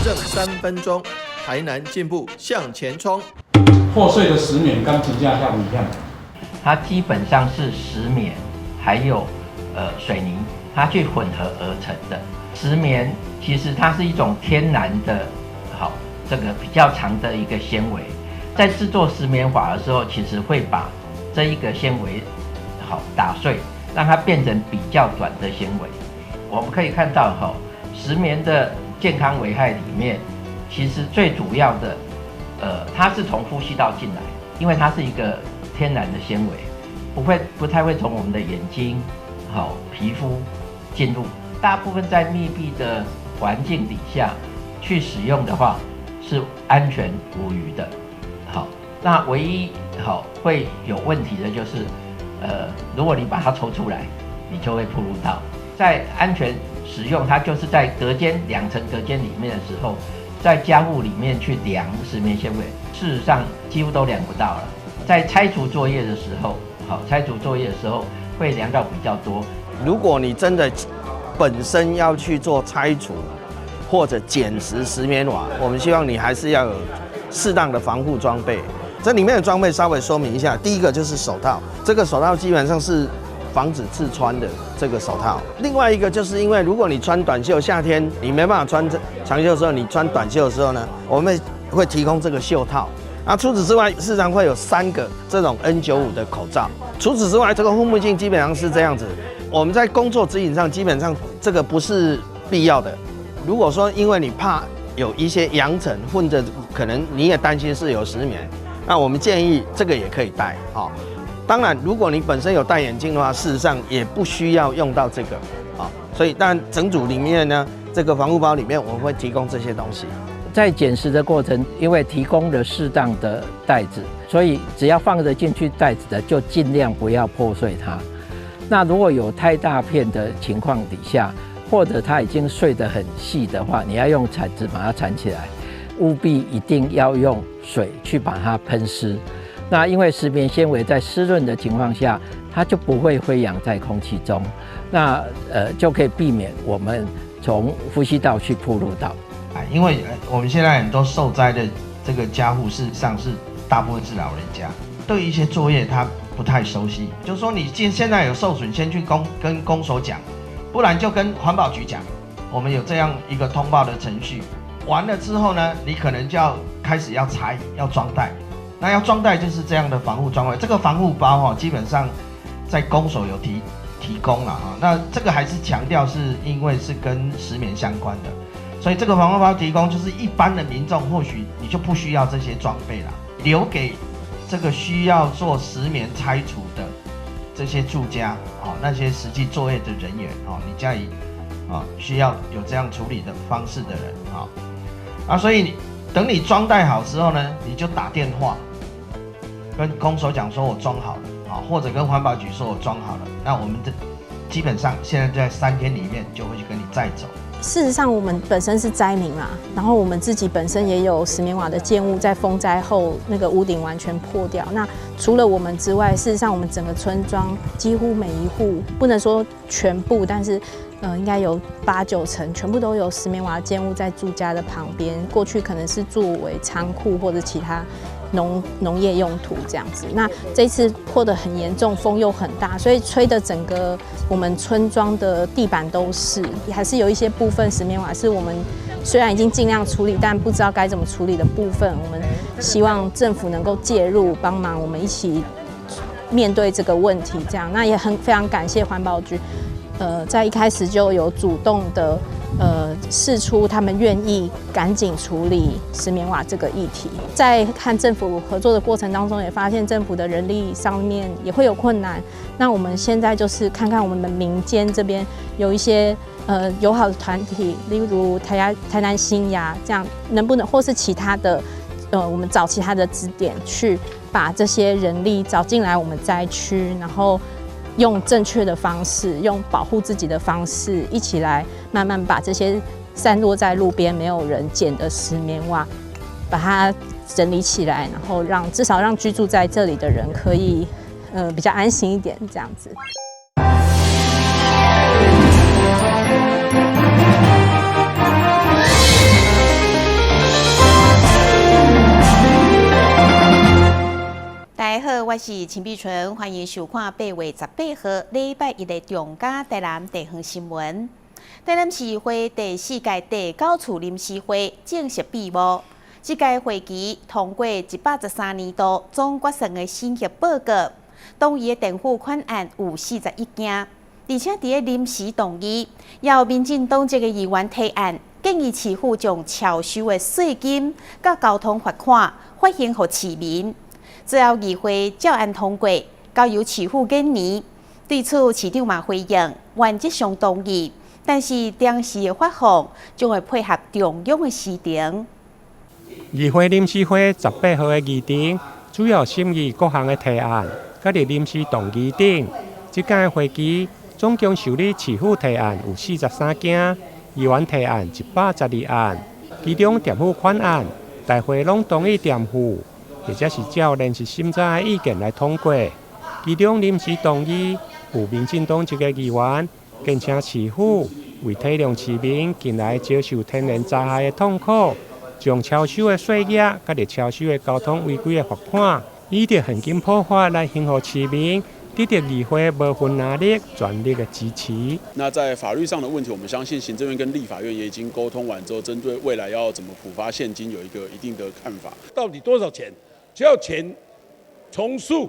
政三分鐘，台南進步向前衝。破碎的石棉敢真正遐危險？它基本上是石棉，還有水泥，它去混合而成的。石棉其實它是一種天然的，好這個比較長的一個纖維。在製作石棉瓦的時候，其實會把這一個纖維好打碎，讓它變成比較短的纖維。我們可以看到，哈，石棉的健康危害裡面，其實最主要的，它是從呼吸道進來，因為它是一個天然的纖維，不太會從我們的眼睛、好皮膚進入。大部分在密閉的環境底下去使用的話，是安全無虞的。好，那唯一好會有問題的就是，如果你把它抽出來，你就會暴露到。在安全使用，它就是在隔間兩層隔間裡面的時候，在家戶裡面去量石棉纖維，事實上幾乎都量不到了。在拆除作業的時候，好，拆除作業的時候會量到比較多。如果你真的本身要去做拆除或者撿拾石棉瓦，我們希望你還是要有適當的防護裝備。這裡面的裝備稍微說明一下，第一個就是手套，這個手套基本上是防止刺穿的這個手套。另外一個就是因為如果你穿短袖，夏天你沒辦法穿長袖的時候，你穿短袖的時候呢，我們會提供這個袖套。那除此之外，市場會有三個這種 N95 的口罩。除此之外，這個護目鏡基本上是這樣子。我們在工作指引上，基本上這個不是必要的。如果說因為你怕有一些揚塵混着，可能你也擔心是有石棉，那我們建議這個也可以戴。哈，當然，如果你本身有戴眼鏡的話，事實上也不需要用到這個。啊，所以但整組裡面呢，這個防護包裡面我們會提供這些東西。在撿拾的過程，因為提供了適當的袋子，所以只要放得進去袋子的，就盡量不要破碎它。那如果有太大片的情況底下，或者它已經碎得很細的話，你要用鏟子把它鏟起來，務必一定要用水去把它噴濕。那因為石棉纖維在濕潤的情況下，它就不會飛揚在空氣中，那就可以避免我們從呼吸道去暴露到。因為我們現在很多受災的這個家戶，事實上是大部分是老人家，對一些作業他不太熟悉。就是說你現在有受損，先去跟公所講，不然就跟環保局講，我們有這樣一個通報的程序。完了之後呢，你可能就要開始要拆，要裝袋。那要裝袋就是這樣的防護裝備。這個防護包哈，基本上在公所有提供了哈。那這個還是強調是因為是跟石棉相關的。所以這個防護包提供，就是一般的民眾或許你就不需要這些裝備了，留給這個需要做石棉拆除的這些住家啊，那些實際作業的人員哦，你家裡啊需要有這樣處理的方式的人啊，啊，所以等你裝袋好之後呢，你就打電話跟公所講說我裝好了啊，或者跟環保局說我裝好了，那我們這基本上現在在3天裡面就會去跟你載走。事實上，我們本身是災民啊，然後我們自己本身也有石棉瓦的建物，在風災後那個屋頂完全破掉。那除了我們之外，事實上我們整個村莊幾乎每一戶，不能說全部，但是應該有八九成全部都有石棉瓦建物在住家的旁邊。過去可能是作為倉庫或者其他農業用途這樣子。那這次破得很嚴重，風又很大，所以吹的整個我們村莊的地板都是，還是有一些部分石棉瓦是我們雖然已經盡量處理，但不知道該怎麼處理的部分，我們希望政府能夠介入幫忙，我們一起面對這個問題。這樣，那也很非常感謝環保局，在一開始就有主動的釋出他們願意趕緊處理石棉瓦這個議題。在和政府合作的過程當中，也發現政府的人力上面也會有困難。那我們現在就是看看我們民間這邊有一些友好的團體，例如台南新芽這樣，能不能或是其他的我們找其他的支點去把這些人力找進來我們災區，然後用正確的方式，用保護自己的方式，一起來慢慢把這些散落在路邊沒有人撿的石棉瓦，把它整理起來，然後讓至少讓居住在這裡的人可以比較安心一點，這樣子。我是陳碧純，歡迎收看8月18號禮拜一的中嘉台南地方新聞。台南市會第四屆第九次臨時會正式閉幕。這屆會期通過113年度總決算的審核報告，動議的墊付款案有41件，而且佇咧臨時動議，由民進黨籍的議員提案，建議市府將超收的稅金佮交通罰款發還予市民。最後議會照案通過，交由市府研擬。對此，市長嘛回應，原則上同意，但是當時的發放將會配合中央的時程。議會臨時會18號的議程，主要審議各項的提案，佮佇臨時動議頂。這屆會期總共受理市府提案有43件，議員提案112案，其中墊付款案，大會攏同意墊付，或者是照臨時審查的意見來通過。其中臨時動議有民進黨籍的議員，建請市府為體諒市民近來遭受天然災害的痛苦，將超收的稅額佮超收的交通違規的罰款，以著現金普發來還予市民，得到議會無分藍綠全力的支持。那在法律上的問題，我們相信行政院跟立法院也已經溝通完之後，針對未來要怎麼普發現金有一個一定的看法。到底多少錢？只要錢從速、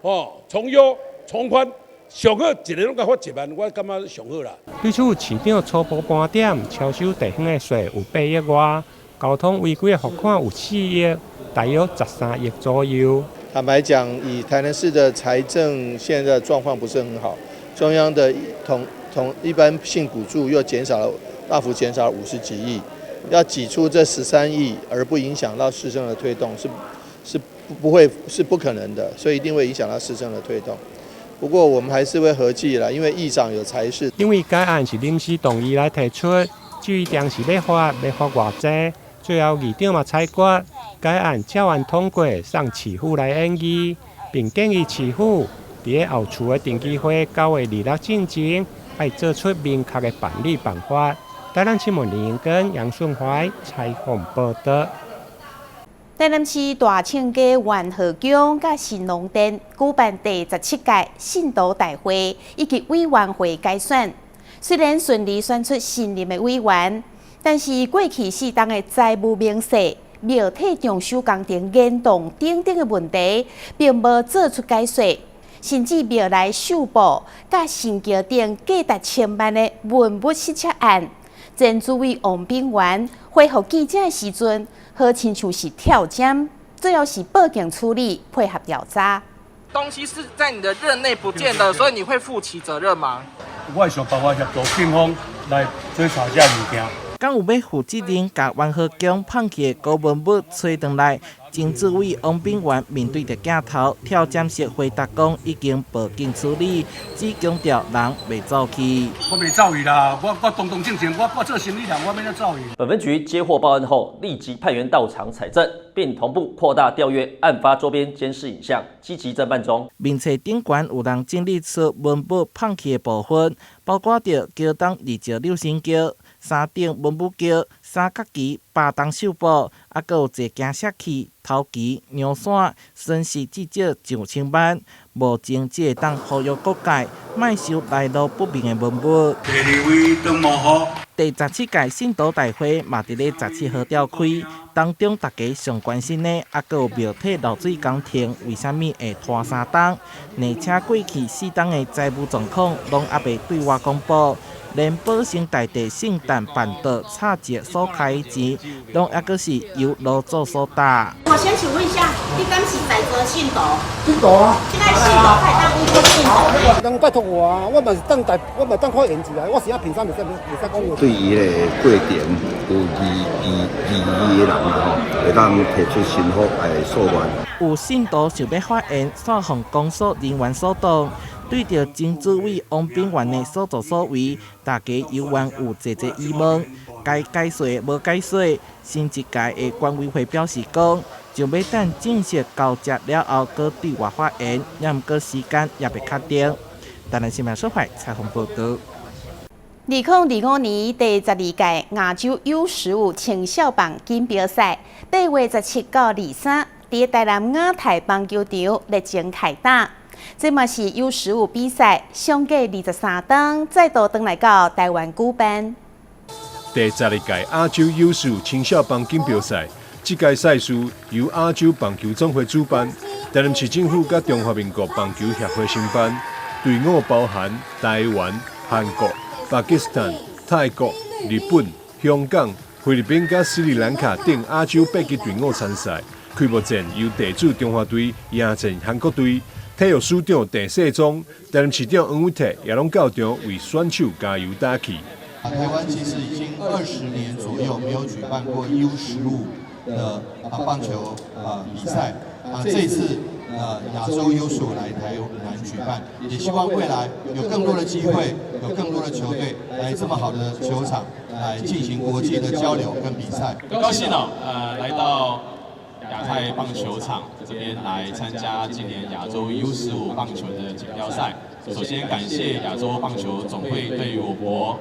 哦，從優、從寬，上好一个攏共發1萬，我感覺上好啦。對此，市長初步盤點，超收地方的稅有8億外，交通違規的罰款有4億，大約13億左右。坦白講，以台南市的財政現在狀況不是很好，中央的同同一般性補助又減少了，大幅減少了50幾億，要擠出這13億而不影響到市政的推動，是不會是不可能的，所以一定會影響到市政的推動。不過我們還是會合計啦，因為議長有財勢。因為該案是臨時動議來提出，至於當時欲發欲發偌濟，最後議長嘛裁決，該案照案通過，送市府來研議，並建議市府佇咧後續的定期會9月26進前，愛做出明確的辦理辦法。台南新聞林英根、楊順懷採訪報道。台南市大聖街元和宮佮神農殿舉辦第17屆信徒大會以及委員會改選，雖然順利選出新任的委員，但是過去4冬的財務明細、廟體裝修工程嚴重等等的問題，並無做出解說，甚至廟內繡布佮神轎頂價值千萬的文物失竊案，前主委王炳元回覆記者的時陣，好親像是跳針，最後是報警處理，配合調查。東西是在你的任內不見的，所以你會負起責任嗎？我會想辦法協助警方來追查這物件。敢有欲負責任共元和宮放去的古文物揣轉來？前主委王炳元面對著鏡頭，跳針式回答講已經報警處理，只強調人袂走去。我袂走去啦，我當當正正，我做生意人，我欲按怎走去。本分局接獲報案後，立即派員到場採證，並同步擴大調閱案發周邊監視影像，積極偵辦中。面冊頂懸有人整理出文物放去的部分，包括著橋東二石六星轎、三等文武轎、三角旗、八重繡布，猶閣有坐驚石器、頭旗、陽傘，損失至少上千萬。目前只會當呼籲各界莫收來路不明的文物。第二位鄧某豪。第17屆信徒大會嘛佇咧17號召開，當中大家上關心的，猶閣有廟體漏水工程為啥物會拖3冬？而且過去4冬的財務狀況攏猶未對外公布，連保生大帝聖誕辦桌插石所開的錢，攏猶閣是由羅祖所擔。我先請問一下，你敢是在座信徒？信徒啊！這個信徒會當委託信徒？人拜託我啊，我嘛是當台，我嘛當看演子啊，我是啊平常袂使講話。對於彼个過程有異議的人吼，會當提出申覆來訴願。有信徒想欲發言，煞予公所人員阻擋。對著前主委王炳元的所作所為，大家猶原有濟濟疑問。該解說無解說，新一屆的管委會表示講，就欲等正式交接了後，閣對外發言，猶毋過時間猶未確定。台南新聞小懷採訪報導。2025年第12屆亞洲 U15青少棒錦標賽，8月17到23，佇台南亞太棒球場熱情開打。這嘛是 U15比賽，相隔23冬再度轉來到台灣舉辦。第12屆亞洲 U15青少棒錦標賽，這屆賽事由亞洲棒球總會主辦，台南市政府佮中華民國棒球協會承辦。隊伍包含台灣、韓國、巴基斯坦、泰國、日本、香港、菲律賓佮斯里蘭卡等亞洲八支隊伍參賽。開幕戰由地主中華隊迎戰韓國隊。體育署長鄭世忠、台南市長黃偉哲也攏到場為選手加油打氣。台灣其實已經20年左右沒有舉辦過 U15的棒球比賽啊，這次亞洲 U15來台南舉辦，也希望未來有更多的機會，有更多的球隊來這麼好的球場來進行國際的交流跟比賽。很高興哦，來到亞太棒球場這邊來參加今年亞洲 U15棒球的錦標賽。首先感謝亞洲棒球總會對於我國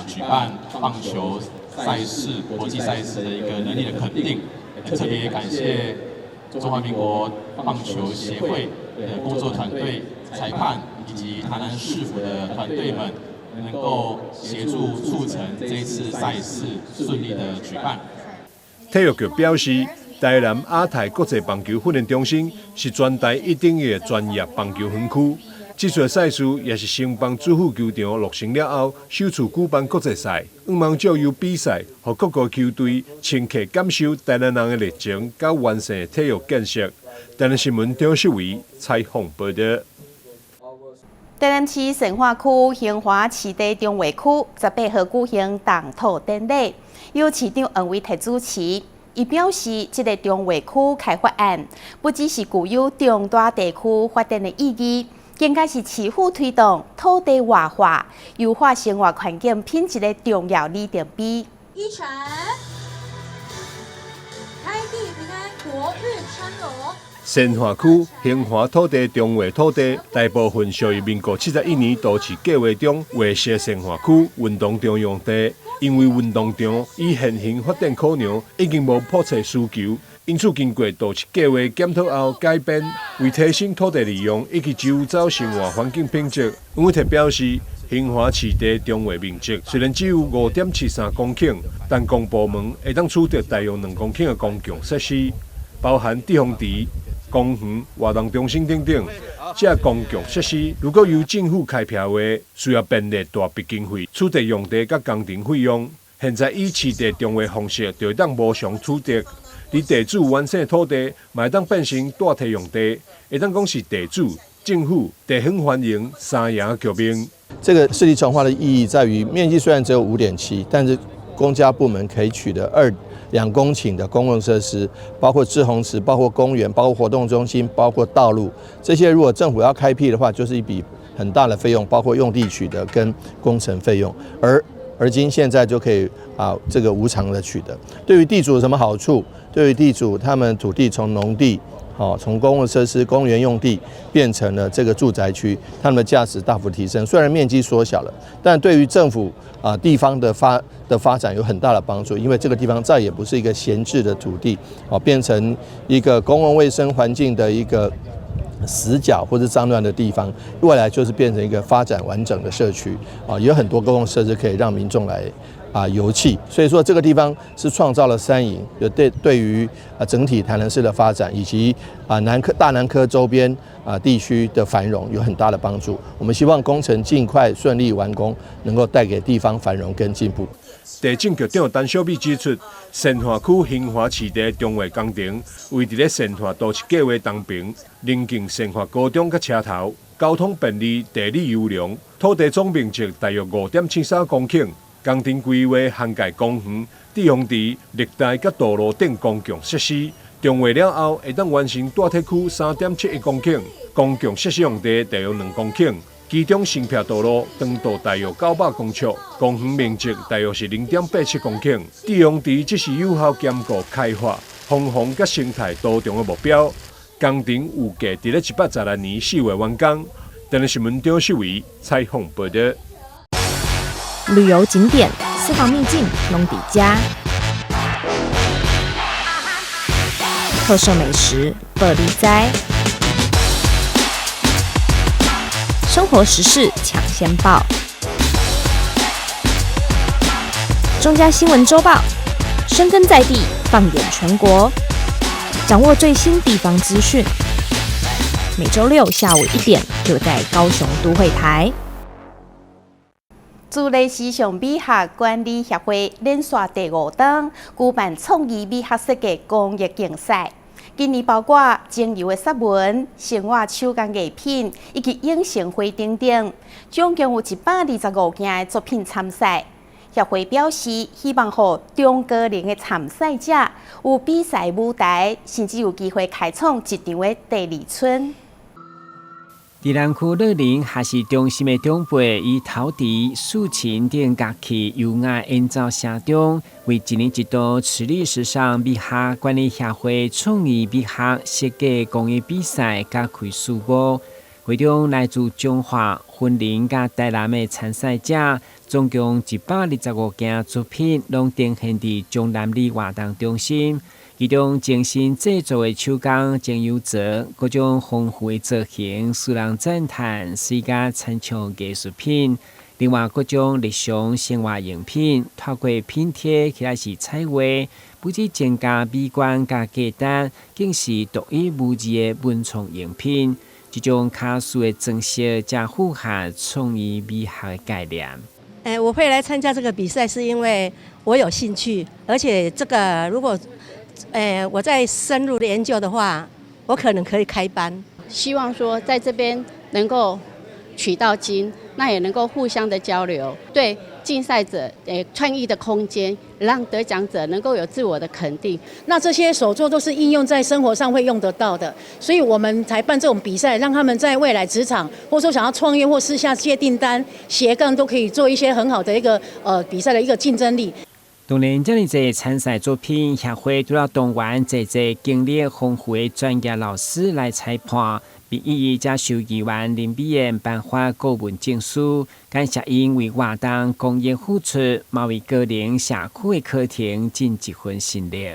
舉辦棒球賽事、國際賽事的一個能力的肯定，特別感謝中華民國棒球協會的工作團隊、裁判以及台南市府的團隊們，能夠協助促成這次賽事順利的舉辦。體育局表示，台南亞太國際棒球訓練中心是全台一等一的專業棒球園區。這次賽事也是新邦主副球場落成了後，首次舉辦國際賽，向望藉由比賽，予各國球隊深刻感受台南人的熱情佮完善的體育建設。台南新聞張秀維採訪報道。台南市善化區興華市地重劃區18號舉行動土典禮，由市長黃偉哲主持。伊表示，這个重劃區開發案不只是具有重大地區發展的意義，更加是市府推動土地活化、優化生活環境品質的重要里程碑。一傳，開地平安，國運昌隆。善化區興華土地重劃土地，大部分屬於民國71年都市計劃中劃設善化區運動場用地。因為運動場以現行發展考量，已經無迫切需求，因此經過都市計劃檢討後改編，為提升土地利用以及周遭生活環境品質，黃偉哲表示，興華市地重劃面積雖然只有5.73公頃，但公部門會當取得大約2公頃的公共設施，包含滯洪池、公園、活動中心等等。這公共設施如果由政府開闢的話，需要編列大筆經費，取得用地佮工程費用。現在以市地重劃方式，就會當無償取得。而地主完成土地，嘛會當變成帶提用地，會當講是地主、政府、地方繁榮三贏局面。這個市地重劃的意義在於，面積雖然只有5.7，但是公家部門可以取得2公頃的公共設施，包括滯洪池、包括公園、包括活動中心、包括道路，這些如果政府要開闢的話，就是一筆很大的費用，包括用地取得跟工程費用。而今現在就可以這個無償的取得。對於地主有什麼好處？對於地主，他們土地從農地，好，從公共設施、公園用地變成了這個住宅區，他們的價值大幅提升。雖然面積縮小了，但對於政府地方的發展有很大的幫助，因為這個地方再也不是一個閒置的土地，變成一個公共衛生環境的一個死角或者髒亂的地方，未來就是變成一個發展完整的社區，有很多公共設施可以讓民眾來遊憩，所以說這個地方是創造了三贏，有對於整體台南市的發展以及南科大南科周邊地區的繁榮有很大的幫助。我們希望工程盡快順利完工，能夠帶給地方繁榮跟進步。地政局長陳小美指出，善化區興華市地重劃工程位佇咧善化都市計劃東爿，鄰近善化高中佮車頭，交通便利，地理優良，土地總面積大約5.73公頃。工程規劃涵蓋公園、滯洪池、綠帶佮道路等公共設施。重劃了後，會當完成大體區3.71公頃公共設施用地，大約2公頃。其中新闢道路長度大約900公尺，公園面積大約是0.87公頃。滯洪池這是有效兼顧開發、防洪佮生態多重的目標。工程預計佇咧116年4月完工。台南新聞張秀維採訪報道。旅遊景點、私房秘境攏佇遮。特色美食报你知，生活时事抢先报，中嘉新闻周报，深耕在地，放眼全国，掌握最新地方资讯。每周六下午1点，就在高雄都会台。自立时尚美学管理协会连续第五冬举办创意美学设计公益竞赛，今年包括精油的杀蚊、生活手工艺品以及影城花等等，总共有125件的作品参赛。协会表示，希望予中高龄的参赛者有比赛舞台，甚至有机会开创一场的第二春。伫南区乐龄学习中心的长辈，以陶笛、竖琴等乐器优雅演奏声中，为一年一度慈利时尚美学管理协会创意美学设计公益比赛揭开序幕。会中来自彰化、云林佮台南的参赛者，总共125件作品，攏呈现伫中南里活动中心。其中精心制作的手工精油槽，各种丰富的造型，使人赞叹，是甲亲像艺术品。另外，各种日常生活用品，透过拼贴起来是彩画，不止增加美观佮价值，更是独一无二的文创用品。这种巧思的装饰，才符合创意美学的概念。哎，我会来参加这个比赛，是因为我有兴趣，而且这个如果哎，我再深入的研究的话，我可能可以开班。希望说在这边能够取到经，那也能够互相的交流，对竞赛者创意的空间，让得奖者能够有自我的肯定。那这些手作都是应用在生活上会用得到的，所以我们才办这种比赛，让他们在未来职场，或者说想要创业或私下接订单、斜杠，都可以做一些很好的一个比赛的一个竞争力。当然，遮尔济参赛作品，协会除了动员济济经验丰富的专业老师来裁判，并一一遮受议员林美燕颁发顾问证书，感谢𪜶为活动公益付出，嘛为高龄社区的课程尽一份心力。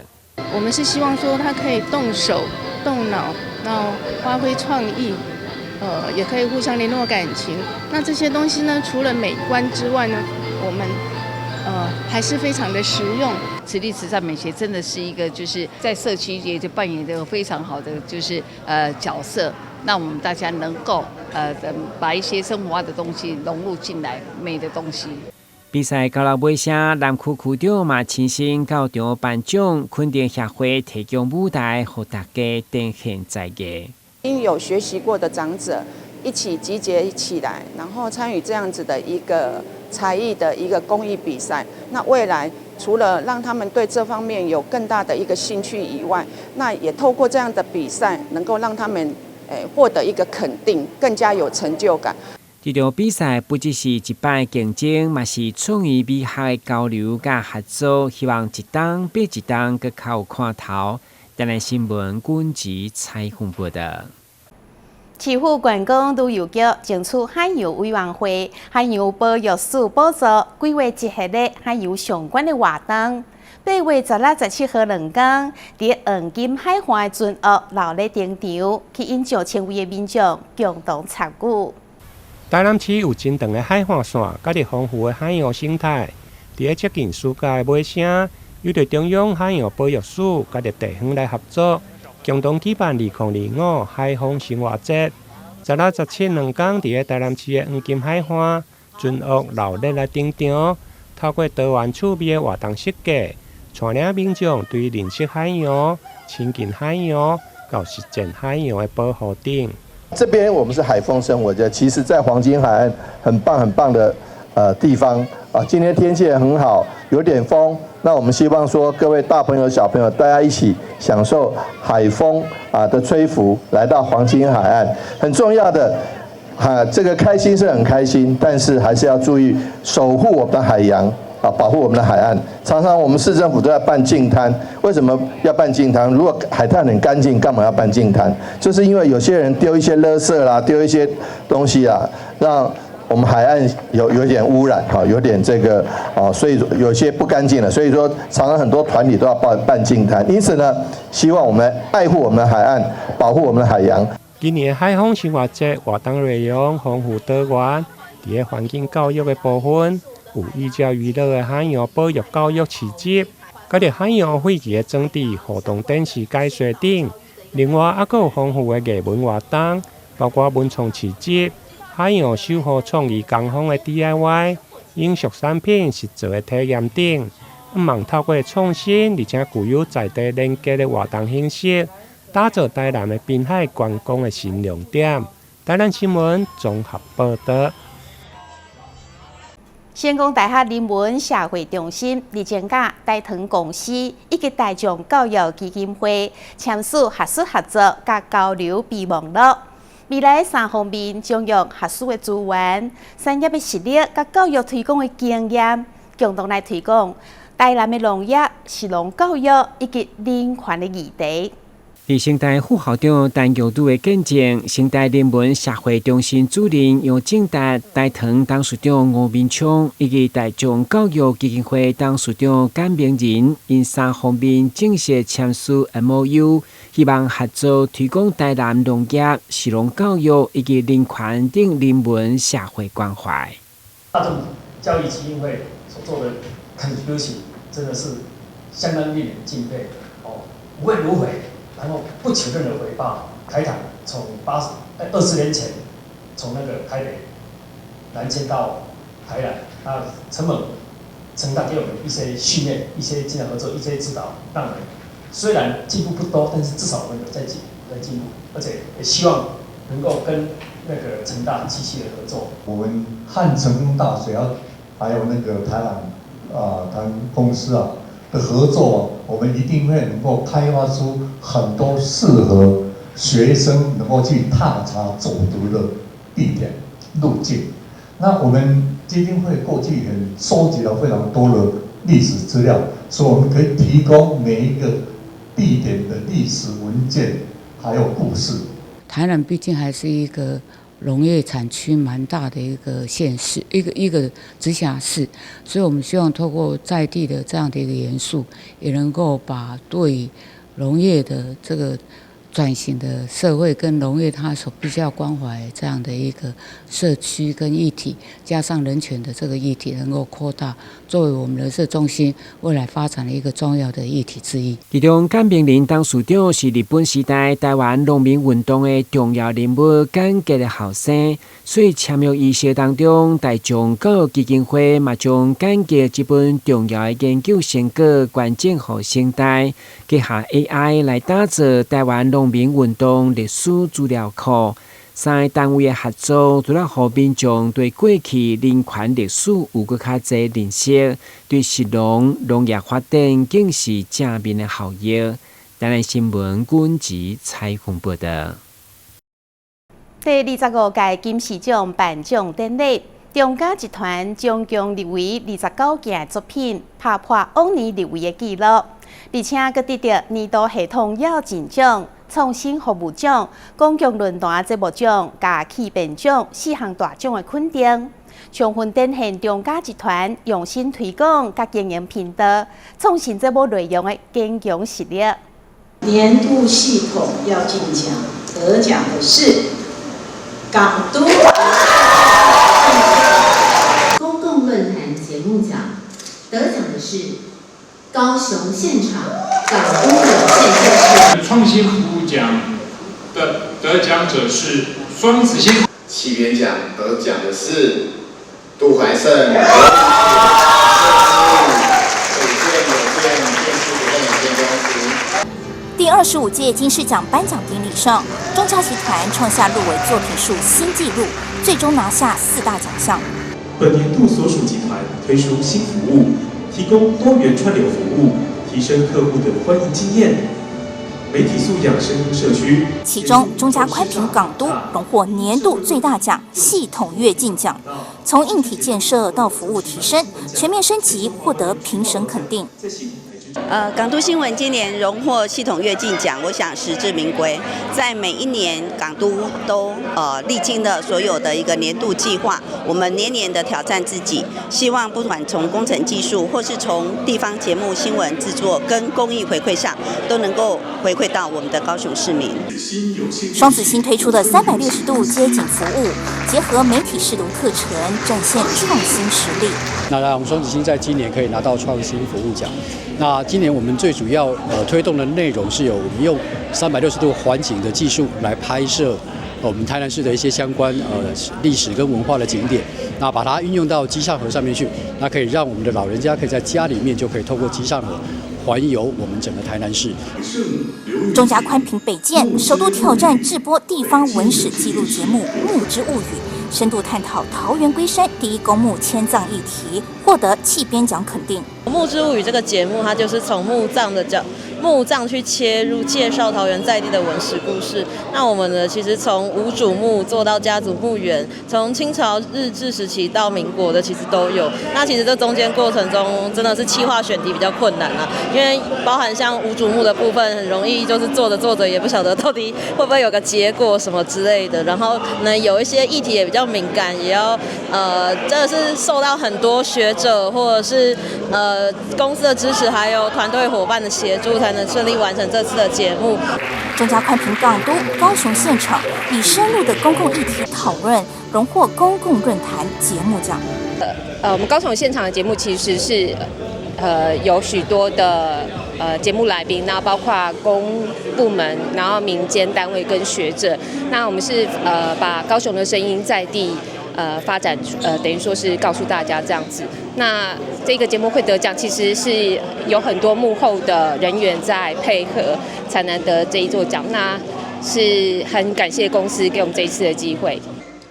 我们是希望说他可以动手动脑，然后发挥创意，也可以互相联络感情。那这些东西呢，除了美观之外呢，我们还是非常的实用。慈利慈善美学真的是一个，就是在社区也就扮演一个非常好的就是角色。那我们大家能够把一些生活化的东西融入进来，美的东西。比赛到了尾声，南区区长嘛亲身到场颁奖，肯定协会提供舞台，予大家展现才艺。因有学习过的长者一起集结起来，然后参与这样子的一个才艺的一个公益比赛。那未来除了让他们对这方面有更大的一个兴趣以外，那也透过这样的比赛，能够让他们获得一个肯定，更加有成就感。这场比赛不只是一摆竞争，嘛是创意美学的交流佮合作，希望一冬比一冬阁较有看头。台南新闻军职采访报道。市府观光旅游局争取海洋委员会、海洋保育署补助，规划一系列海洋相关的活动。8月16、17号两天，伫黄金海岸的船屋热闹登场，吸引上千位的民众共同参与。台南市有真长的海岸线，佮著丰富的海洋生态。伫咧接近暑假的尾声，由著中央海洋保育署佮著地方来合作，共同举办2025海风生活节。16、17两天，伫咧台南市的黄金海岸船屋热闹来登场，透过多元趣味的活动设计，带领民众对认识海洋、亲近海洋、到实践海洋的保护等。这边我们是海风生活节，其实，在黄金海岸很棒很棒的地方啊。今天天气也很好，有点风。那我们希望说，各位大朋友、小朋友，大家一起享受海风啊的吹拂，来到黄金海岸。很重要的，哈，这个开心是很开心，但是还是要注意守护我们的海洋啊，保护我们的海岸。常常我们市政府都在办净滩，为什么要办净滩？如果海滩很干净，干嘛要办净滩？就是因为有些人丢一些垃圾啦，丢一些东西啊，让我們海岸有點污染，哈，有點這個哦，所以有些不乾淨了。所以說，常常很多團體都要辦淨灘。因此呢，希望我們愛護我們的海岸，保護我們的海洋。今年海風生活節活動內容豐富多元，佇个環境教育的部分，有寓教於樂的海洋保育教育市集，佮著海洋廢棄的裝置互動電視解說等。另外，猶閣有豐富的藝文活動，包括文創市集、海洋守護創意工坊的 DIY、影視產品實作的體驗等。向望透過創新，而且具有在地連結的活動形式，打造台南的濱海觀光的新亮點。台南新聞綜合報導。成功大學人文社會中心日前佮大唐公司以及大眾教育基金會簽署學術合作佮交流備忘錄。未來三方面將用學術的資源、產業的實力佮教育推廣的經驗，共同來推廣台南的農業、食農教育以及人權的議題。佇成大副校長陳玉女的見證，成大人文社會中心主任楊正達、大唐董事長吳明昌以及大眾教育基金會董事長簡明仁，𪜶三方面正式簽署 MOU，希望合作推廣台南農業、食農教育以及人權等人文社會關懷。大眾教育基金會所做的 contribution 真的是相當令人敬佩哦，無怨無悔。然後不求任何回報。台糖從20年前從那個台北南遷到台南，那承蒙成大給我們一些訓練、一些經驗合作、一些指導，讓我們雖然進步不多，但是至少我們有在進步，而且也希望能夠跟那個成大繼續的合作。我們和成功大學還有那個台南啊，台公司啊的合作，我們一定會能夠開發出很多適合學生能夠去踏查走讀的地點路徑。那我們基金會過去也收集了非常多的歷史資料，所以我們可以提供每一個地點的歷史文件，還有故事。台南畢竟還是一個農業產區蠻大的一個縣市，一個直轄市，所以我們希望透過在地的這樣的一個元素，也能夠把對農業的這個轉型的社會跟農業它所必須要關懷這樣的一個社區跟議題，加上人權的這個議題，能夠擴大作為我們的這中心未來發展的一個重要的議題之一。其中，簡明仁董事長是日本時代台灣農民運動的重要人物，簡潔的後生，所以簽約儀式當中，大眾教育基金會嘛將簡潔這本重要的研究成果捐贈予成大，結合 AI 來打造台灣農民運動歷史資料庫。三个單位的合作，除了予民眾對過去人權歷史有閣較濟認識，對食農農業發展更是正面的效益。台南新聞軍籍採訪報道。第25屆金獅獎頒獎典禮，中嘉集團總共入圍29件作品，拍破往年入圍的紀錄，而且閣得著年度系統躍進獎、創新服務獎、公共論壇節目獎、佮氣變獎四項大獎的肯定，充分展現中嘉集團用心推廣佮經營頻道、創新節目內容的堅強實力。年度系統躍進獎得獎的是港都公共論壇節目獎得獎的是高雄現場港都有線電視。創新服務獎的得獎者是雙子星。起源獎得獎的是杜懷勝。北建有線電視股份有限公司。第25屆金獅獎頒獎典禮上，中嘉集團創下入圍作品數新紀錄，最終拿下四大獎項。本年度所屬集團推出新服務，提供多元串流服務，提升客戶的觀影經驗。媒體素養深耕社區。其中，中嘉寬頻港都榮獲年度最大獎系統躍進獎，從硬體建設到服務提升，全面升級，獲得評審肯定。港都新聞今年榮獲系統躍進獎，我想實至名歸。在每一年港都都歷經了所有的一個年度計劃，我們年年的挑戰自己，希望不管從工程技術，或是從地方節目新聞製作跟公益回饋上，都能夠回饋到我們的高雄市民。雙子星推出的360度街景服務，結合媒體識讀課程，展現創新實力。那我們雙子星在今年可以拿到創新服務獎。那今年我們最主要推動的內容是有我們用360度環景的技術來拍攝我們台南市的一些相關歷史跟文化的景點，那把它運用到機上盒上面去，那可以讓我們的老人家可以在家裡面就可以透過機上盒環遊我們整個台南市。中嘉寬頻北建首度挑戰製播地方文史紀錄節目《墓之物語》，深度探討桃園龜山第一公墓遷葬議題，獲得企編獎肯定。《墓之物語》這個節目，它就是從墓葬的角墓葬去切入，介紹桃園在地的文史故事。那我們呢，其實從無主墓做到家族墓園，從清朝日治時期到民國的，其實都有。那其實這中間過程中，真的是企劃選題比較困難啦，因為包含像無主墓的部分，很容易就是做着做着也不曉得到底會不會有個結果什麼之類的。然後呢，有一些議題也比較敏感，也要真的是受到很多學者或者是公司的支持，還有團隊夥伴的協助，才能順利完成這次的節目。中嘉寬頻港都高雄現場以深入的公共議題討論，榮獲公共論壇節目獎。我們高雄現場的節目其實是有許多的節目來賓，那包括公部門，然後民間單位跟學者。那我們是把高雄的聲音在地發展，等於說是告訴大家這樣子。那這個節目會得獎，其實是有很多幕後的人員在配合，才能得這一座獎。那是很感謝公司給我們這一次的機會。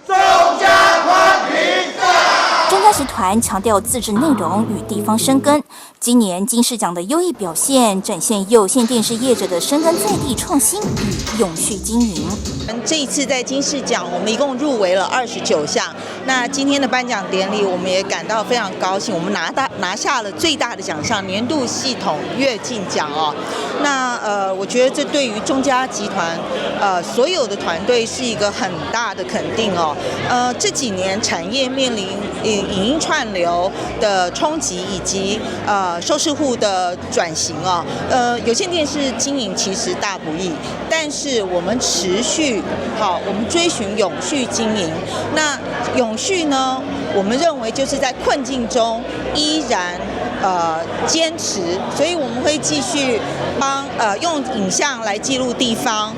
中嘉寬頻。中嘉集團強調自製內容與地方深耕。今年金視獎的優異表現，展現有線電視業者的深耕在地創新與永續經營。這一次在金視獎，我們一共入圍了29項。那今天的頒獎典禮，我們也感到非常高興，我們拿下了最大的獎項——年度系統躍進獎哦。那我覺得這對於中嘉集團所有的團隊是一個很大的肯定哦。這幾年產業面臨影音串流的衝擊以及收視戶的轉型哦，有線電視經營其實大不易，但是我們持續好，我們追尋永續經營。那永續呢，我們認為就是在困境中依然堅持，所以我們會繼續幫用影像來記錄地方，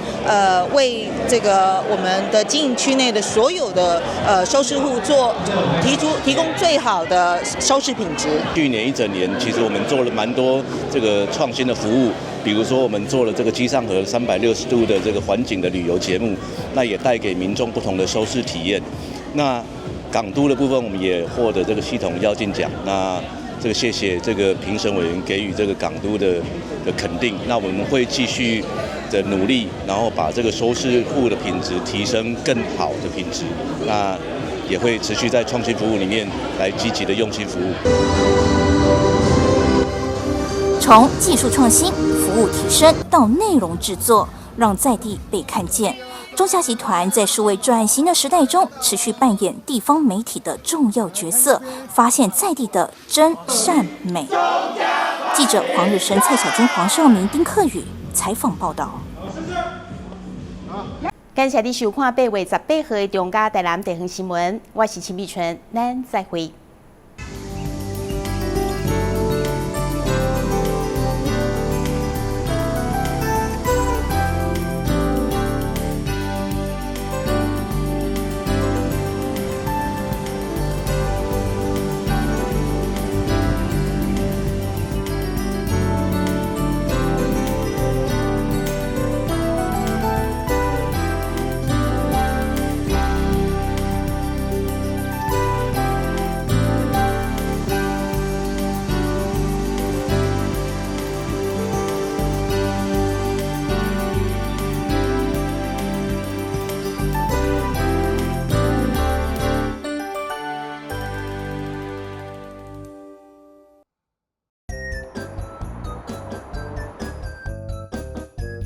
為這個我們的經營區內的所有的收視戶做提出提供最好的收視品質。去年一整年，其實我們做了蠻多這個創新的服務，比如說我們做了這個機上盒360度的這個環景的旅遊節目，那也帶給民眾不同的收視體驗。那港都的部分，我們也獲得這個系統躍進獎。那這個謝謝這個評審委員給予這個港都的肯定。那我們會繼續的努力，然後把這個收視戶的品質提升更好的品質。那也會持續在創新服務裡面來積極的用心服務。從技術創新、服務提升到內容製作，讓在地被看見。中嘉集團在數位轉型的時代中，持續扮演地方媒體的重要角色，發現在地的真善美。記者黃日升、蔡小軍、黃少明、丁克宇採訪報道。感謝你收看8月18號的中嘉台南地方新聞，我是秦美春，咱再會。